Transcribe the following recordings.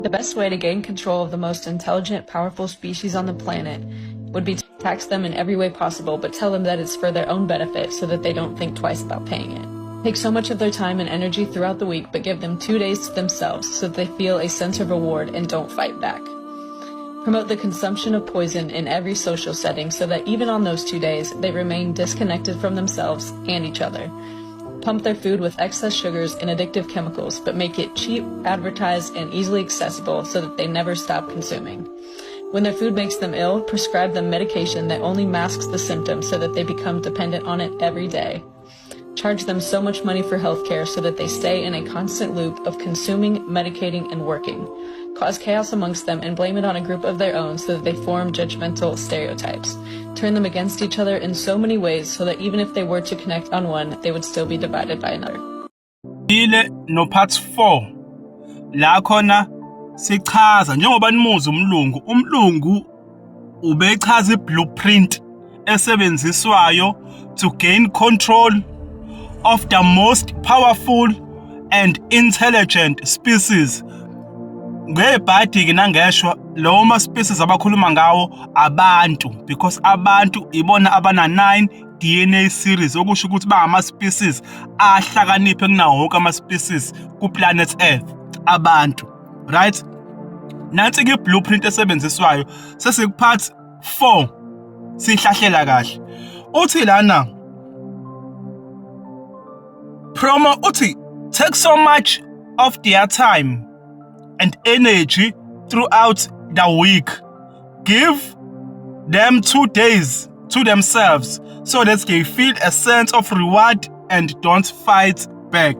The best way to gain control of the most intelligent, powerful species on the planet would be to tax them in every way possible, but tell them that it's for their own benefit so that they don't think twice about paying it. Take so much of their time and energy throughout the week, but give them 2 days to themselves so that they feel a sense of reward and don't fight back. Promote the consumption of poison in every social setting so that even on those 2 days, they remain disconnected from themselves and each other. Pump their food with excess sugars and addictive chemicals, but make it cheap, advertised, and easily accessible so that they never stop consuming. When their food makes them ill, prescribe them medication that only masks the symptoms so that they become dependent on it every day. Charge them so much money for healthcare so that they stay in a constant loop of consuming, medicating, and working. Cause chaos amongst them and blame it on a group of their own so that they form judgmental stereotypes. Turn them against each other in so many ways so that even if they were to connect on one, they would still be divided by another. Ile no part 4 la khona sichaza njengoba nimuza umlungu, umlungu ubechaza i-blueprint esebenziswayo to gain control of the most powerful and intelligent species. Ngebhadi-ke nangeshwa lawo ma-species abakhuluma ngawo abantu, because abantu ibona abana 9 DNA series, okusho ukuthi bangama-species ahlakaniphe kunawo wonke ama-species ku-planet Earth, abantu, right? Nansi-ke i-blueprint esebenziswayo. Sesiku-part 4, sihlahlela kahle. Uthi lana promo, uthi take so much of their time and energy throughout the week, give them 2 days to themselves so that they feel a sense of reward and don't fight back.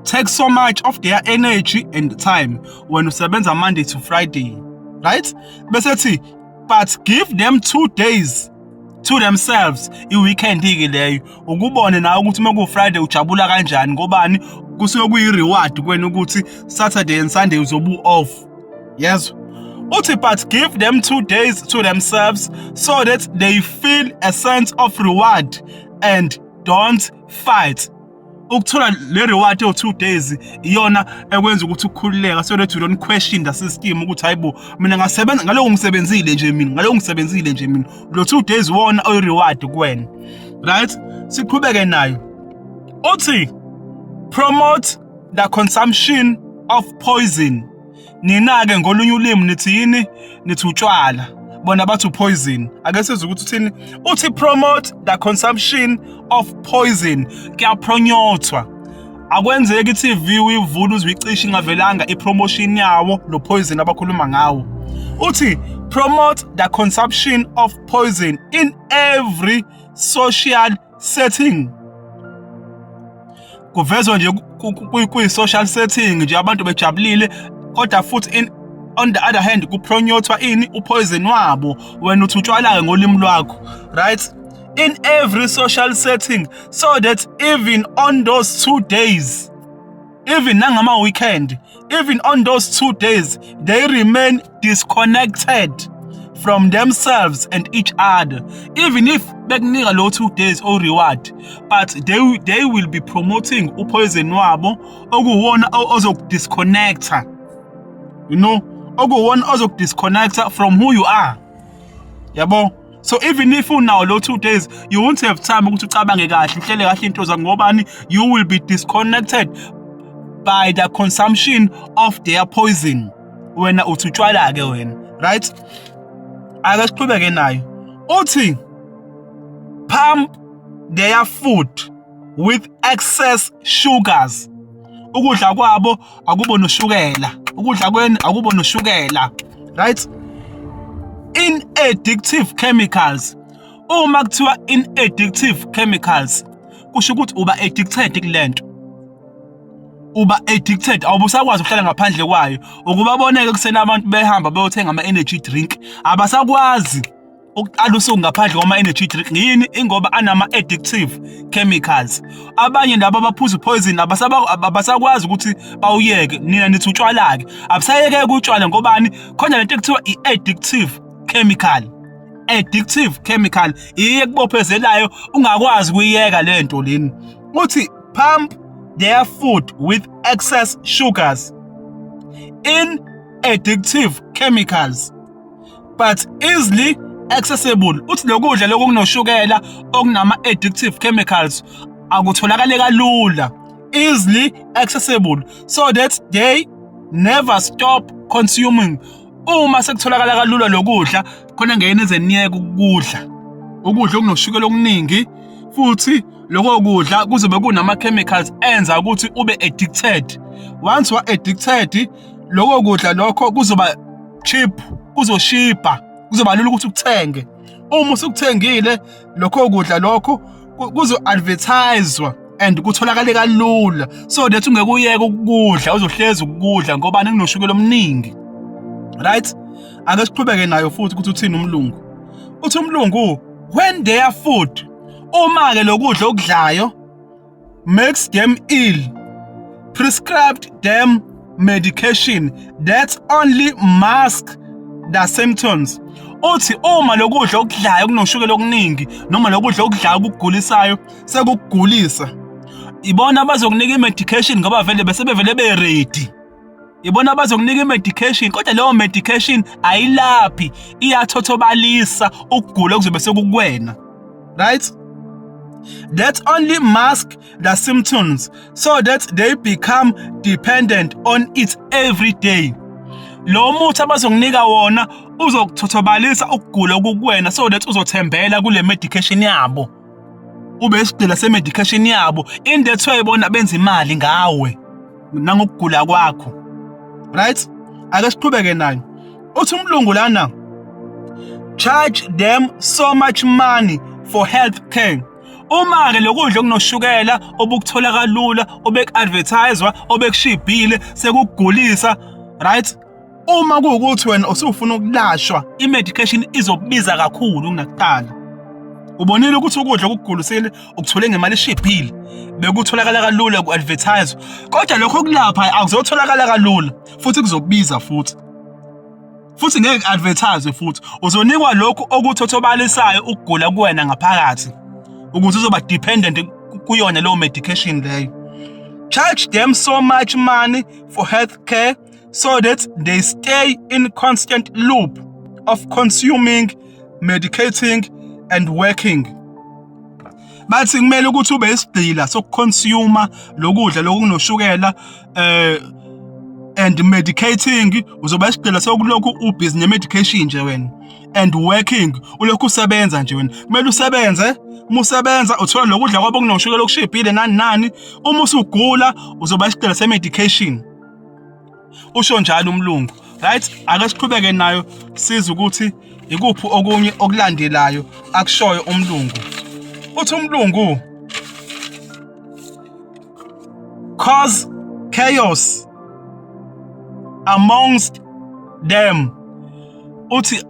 Take so much of their energy and time when usebenza Monday to Friday, right? Bese thi but give them 2 days to themselves, i-weekend ke leyo, ukubone nawe ukuthi uma ku-Friday ujabula kanjani, ngobani kusuke kuyi-reward kuwena ukuthi Saturday and Sunday uzobe off, yezwa? Uthi but give them 2 days to themselves so that they feel a sense of reward and don't fight. Ukuthola le reward yo 2 days iyona ekwenza ukuthi ukhululeka, so that you don't question the system ukuthi hayibo, mina ngasebenza ngaloko, ngisebenzile nje mina, ngaloko ngisebenzile nje mina. Lo 2 days wona oyi reward kuwena, right? Siqhubeke nayo. Uthi promote the consumption of poison. Nina-ke ngolunye ulimi nithi yini? Nithi utshwala, bona bathi poison. Ake sizwe ukuthi uthini. Uthi promote the consumption of poison. Kuyapromothwa, akwenzeki i-TV uyivula uze uyicishe ingavelanga i-promotion yawo lo poison abakhuluma ngawo. Uthi promote the consumption of poison in every social setting. Kuvezwa nje kwi-social setting nje, abantu bejabulile, kodwa futhi in on the other hand kupromothwa ini? Upoison wabo. Wena uthi utshwala-ke ngolimi lwakho, right? In every social setting so that even on those 2 days, even nangama-weekend, even on those 2 days, they remain disconnected from themselves and each other. Even if bekunika lo 2 days o reward, but they will be promoting upoison wabo, okuwona ozokudisconnecta, okuwona ozokudisconnecta from who you are, yabo? So even if unawo lo 2 days, you won't have time ukuthi ucabange kahle, uhlele kahle into zakho. Ngobani? You will be disconnected by the consumption of their poison. Wena uthi utshwala ke wena, right? Ake siqhubeke nayo. Uthi pump their food with excess sugars. Ukudla kwabo akubo noshukela, ukudla kwenu akubo noshukela, right? In addictive chemicals. Uma kuthiwa in addictive chemicals, kusho ukuthi uba addicted kulento, uba addicted, awubusakwazi ukuhlala ngaphandle kwayo. Ukuba boneke kusena abantu behamba beyothenga ama-energy drink, abasakwazi ukuqala usuku ngaphandle kwama-energy drink. Yini? Ingoba anama-addictive chemicals. Abanye laba abaphuza poison abasakwazi ukuthi bawuyeke. Nina nithi utshwala-ke, abusayekeke utshwala. Ngobani? Khona lento ekuthiwa i-addictive chemical. Addictive chemical iye kubophezelayo, ungakwazi ukuyiyeka lento leni. Uthi pump their food with excess sugars, in addictive chemicals but easily accessible. Uthi lokudla lokhu kunoshukela okunama addictive chemicals akutholakale kalula, easily accessible, so that they never stop consuming. Uma sekutholakala kalula lokudla khona ngeke nize niyeke ukudla ukudla okunoshukela okuningi, futhi lokho kudla kuzobe kunama-chemicals enza ukuthi ube addicted. Once wa-addicted, lokho kudla lokho kuzoba cheap, kuzoshibha, kuzoba lula ukuthi ukuthenge. Uma usukuthengile lokho kudla lokho kuzo-advertiswa and kutholakale kalula, so that ungeke uyeke ukudla, uzohlezi ukudla ngoba kunoshukela omningi, right? Ake siqhubeke nayo futhi ukuthi uthini umlungu. Uthi umlungu, when their food, uma-ke lokudla okudlayo, makes them ill, prescribed them medication that only mask the symptoms. Uthi uma lokudla okudlayo kunoshukela okuningi noma lokudla okudlayo kukugulisayo sekukugulisa, ibona abazokunika i-medication ngoba vele bese bevele be-ready. Ibona abazokunika i-medication, kodwa leyo medication ayilaphi, iyathothobalisa ukugula okuzobe sekukuwena, right? That only mask the symptoms so that they become dependent on it every day. Lo muthi abazokunika wona uzokuthothobalisa ukugula okukuwena so that uzothembela kule medication yabo, ube isigqila se-medication yabo. In that way bona benza imali ngawe nangokugula kwakho, right? Ake siqhubeke nayo. Uthi umlungu lana, charge them so much money for health care. Uma-ke lokudla okunoshukela obukuthola kalula, obeku-advertiswa, obekushibhile, sekukugulisa, right? Uma kuwukuthi wena usufuna ukulashwa, i-medication izokubiza kakhulu kunakuqala. Ubonile ukuthi ukudla okukugulisile ukuthole ngemali eshibhile, bekutholakala kalula ku-advertise, kodwa lokho okulapha akuzotholakala kalula futhi kuzokubiza futhi ngeke ku-advertise futhi. Uzonikwa lokhu okuthothobalisayo ukugula kuwena ngaphakathi ukuze uzoba dependent kuyona leyo medication leyo. Charge them so much money for health care so that they stay in constant loop of consuming, medicating and working. Bathi kumele ukuthi ube isigqila sokuconsumer lokudla lokunoshukela and medicating, uzoba isigqila sokulokhu ubusy ne-medication nje wena, and working, ulokhu usebenza nje wena. Kumele usebenze, uma usebenza uthola lokudla kwabo kunoshukela okushibhile nani nani. Uma usugula uzoba isigqila se-medication, usho njalo umlungu, right? Ake siqhubeke nayo siza ukuthi ikuphi okunye okulandelayo akushoyo umlungu. Uthi umlungu, cause chaos amongst them. Uthi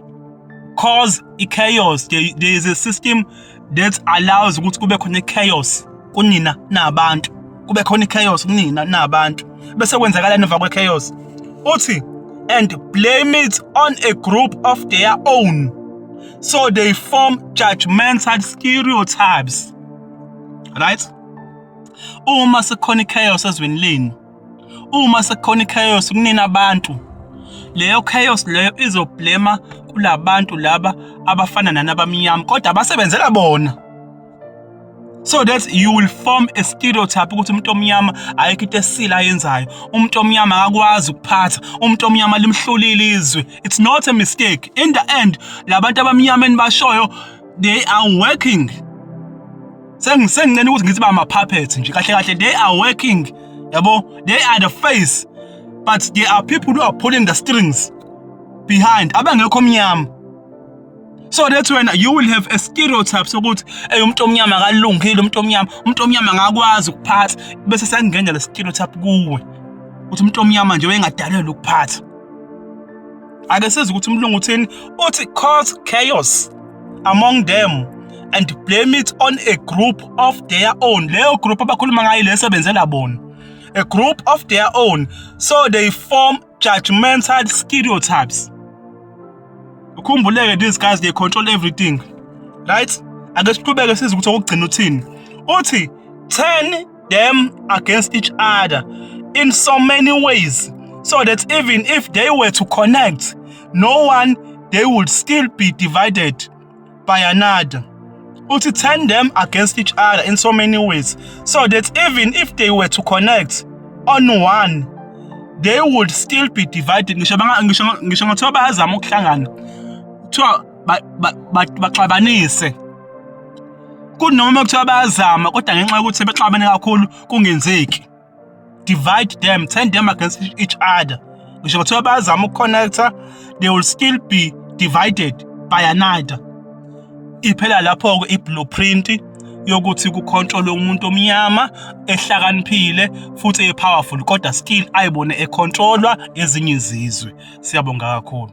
cause i-chaos, there is a system that allows ukuthi kube khona i-chaos kunina nabantu, kube khona i-chaos kunina nabantu, bese kwenzakalani emva kwe-chaos? Uthi and blame it on a group of their own, so they form judgmental stereotypes, right? Uma sekukhona i-chaos ezweni lenu, uma sekukhona i-chaos kunina abantu, leyo chaos leyo izoblema kulabantu laba abafana nani abamnyama kodwa abasebenzela bona, so that you will form a stereotype ukuthi umuntu omnyama ayikho into esile ayenzayo, umuntu omnyama akakwazi ukuphatha, umuntu omnyama limhlulile izwe. It's not a mistake. In the end labantu abamnyama enibashoyo, they are working. Sengincane ukuthi ngithi ba ama-puppets nje, kahle kahle they are working, yabo. They are the face, but there are people who are pulling the strings behind abangekho omnyama, so that when you will have a stereotype sokuthi hey, umuntu omnyama akalungile, umuntu omnyama angakwazi ukuphatha, bese sengena le stereotype kuwe ukuthi umuntu omnyama nje wayengadalelwa ukuphatha. Ake sizwe ukuthi umlungu uthini. Uthi cause chaos among them and blame it on a group of their own. Leyo group abakhuluma ngayo lesebenzela bona, a group of their own, so they form judgmental stereotypes. Ukhumbuleke, these guys, they control everything, right? Ake siqhubeke sizwe ukuthi okugcina uthini. Uthi turn them against each other in so many ways so that even if they were to connect no one, they would still be divided by another. Uthi turn them against each other in so many ways so that even if they were to connect on one, they would still be divided. Ngisho ngisho ngisho ngathiwa bayazama ukuhlangana, kuthiwa baxabanise, kunoma kuthiwa bayazama kodwa ngenxa yokuthi bexabane kakhulu kungenzeki. Divide them, turn them against each other. Ngisho kuthiwa bayazama ukuconnecta, they will still be divided by another. Iphela lapho-ke i-blueprint yokuthi kukhontrolwe umuntu omnyama ehlakaniphile futhi e-powerful, kodwa still ayibone ekhontrolwa ezinye izizwe. Siyabonga kakhulu.